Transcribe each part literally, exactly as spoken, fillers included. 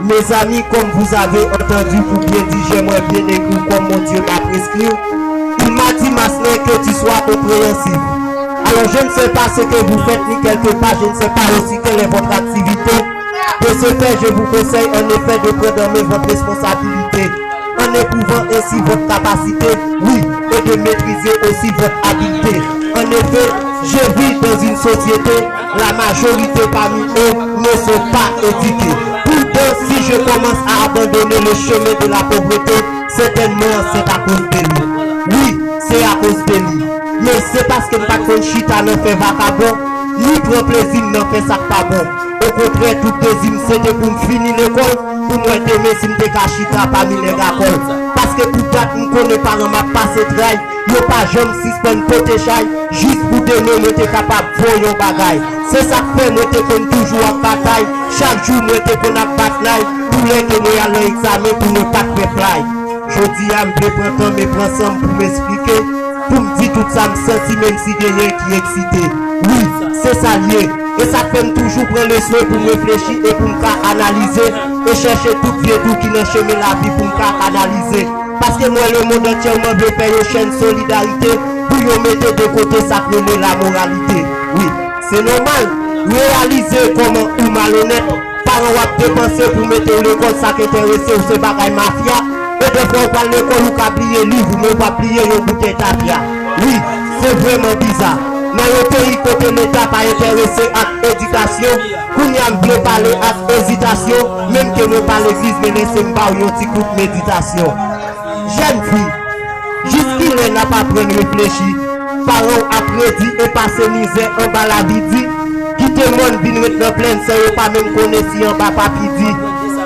Mes amis, comme vous avez entendu pour bien dire, j'aimerais bien écrire comme mon Dieu m'a prescrit. Il m'a dit, Maslin, que tu sois compréhensif. Alors, je ne sais pas ce que vous faites, ni quelque part, je ne sais pas aussi quelle est votre activité. De ce fait, je vous conseille en effet de prendre en main votre responsabilité, en éprouvant ainsi votre capacité, oui, et de maîtriser aussi votre habileté. En effet, je vis dans une société, la majorité parmi eux ne sont pas éduqués. Pourtant, si je commence à abandonner le chemin de la pauvreté, certainement c'est à cause de lui. Oui, c'est à cause de lui. Men se paske m pa t konn chita nan fè vakabon, ni pran plezi m nan fè sa k pa bon. Okontrè, tout dezi m se te pou m fini lekòl, pou m wè demen si m te ka chita pami nèg akòl. Paske pou dat m konnen paran m ap pase tray, yo pa janm sispann pote chay, jis pou demen mwen te kapab voye yon bagay. Se sa k fè mwen te konn toujou ap batay, chak jou mwen te konn ap bat lay, pou lè ke mwen al nan egzamen pou mwen pa t pè flay. Jodi a m vle pran tan m e pran san m pou m esplike, pou m di tout sa m santi menm si genyen ki eksite. Wi, se sa l ye. E sa k fè m toujou pran le swen pou m reflechi e pou m ka analize e chèche tout vye twou ki nan chemen lavi pou m ka analize. Paske m wè lemonn antyèman vle fè yon chèn solidarite pou yo mete de kote sa k rele lamoralite. Wi, se nòmal. Reyalize kòman ou malonèt. Paran w ap depanse pou mete w lekòl, sa k enterese w se bagay mafya. E dèfwa w pral lekòl, ou ka bliye liv ou, men w pa bliye yon boutèy tafya. Wi, se vrèman biza. Nan yon peyi kote Leta pa enterese ak edikasyon, kounye a m vle pale ak ezitasyon, menm ke mwen pa legliz, men lese m ba w yon ti kout meditasyon. Jèn fi, jiskilè n ap aprann reflechi? Paran w ap redi e pase mizè anba lavi di. Kite mòn vin ret nan plèn san yo pa menm konnen si anba papi di.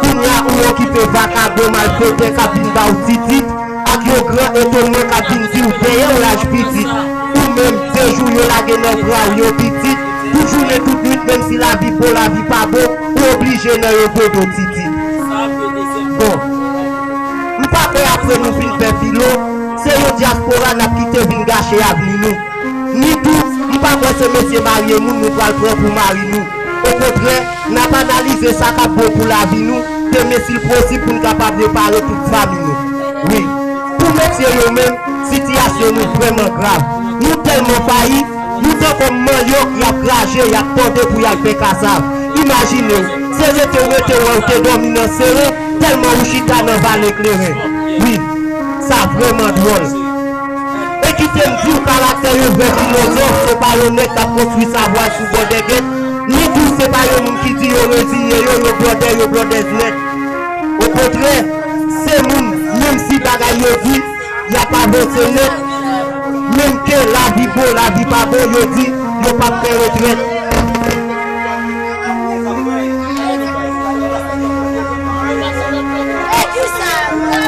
Kounye a ou okipe vakabon malfetè k ap vin ba w titit, ak yon gran etonman k ap vin di w dèyè w laj pitit. Ou menm, de jou yo lage nan bra w yon pitit, tout jounen tout nwit, menm si lavi bon, lavi pa bon, ou oblije nan yon dodo titit. Bon, m pa kwè apre nou fin fè filo, se yon dyaspora n ap kite vin gache avni nou. Ni tou, m pa kwè se mesye marye moun nou pral pran pou mari nou. Okontrè, n ap analize sa k ap bon pou lavi nou, demen si l posib pou n kapab repare tout fanmi nou. Wi, pou mesye yo menm, sitiyasyon nou vrèman grav. Nou tèlman fayi, nou tankou manyòk y ap raje, y ap tòde pou y al fè kasav. Imajine w, se rete w rete wè w te dòmi nan seren, tèlman ou chita nan vale kleren. Wi, sa vrèman dwòl. E kite m di w, karaktè yon vrè filozòf, se pa yon nèg k ap konstwi savwa l sou bò dègèt, ni tou se pa yon moun ki di yo reziye yo, yo blòdè, yo blòdèz nèt. Okontrè, se moun, menm si bagay yo di, y ap avanse nèt, menm ke lavi bon, lavi pa bon, yo di, yo p ap fè retrèt.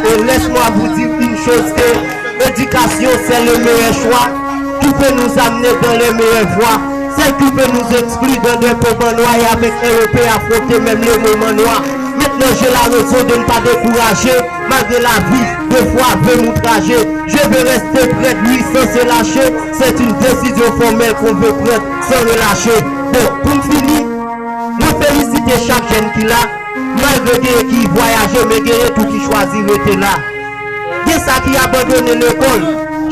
Et laisse-moi vous dire une chose, que l'éducation, c'est le meilleur choix qui peut nous amener dans les meilleures voies, celle qui peut nous exclure dans des tobots noirs et avec R E P affronter même les moments noirs. Maintenant, j'ai la raison de ne pas décourager, malgré la vie, des fois, veut m'outrager. Je veux rester prêt, lui, sans se lâcher. C'est une décision formelle qu'on veut prendre sans relâcher. Bon, pou m fini, mwen felisite chak jèn ki la, malgre genyen ki vwayaje, men genyen tou ki chwazi rete la. Gen sa ki abandone lekòl,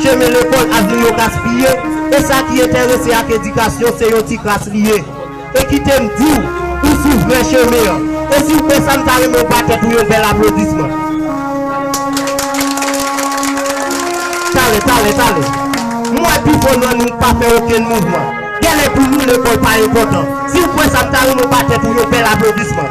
chemen lekòl, avni yo gaspiye, e sa ki enterese ak edikasyon, se yon ti kras li ye. E kite m di w, ou sou vrè chemen an. E si w kwè sa, m ta renmen w ba tèt ou yon bèl aplodisman. Talè, talè, talè. M wè pifò nan nou pa fè okenn mouvman. Genlè pou nou, lekòl pa enpòtan. Si w kwè sa, m ta renmen w ba tèt ou yon bèl aplodisman.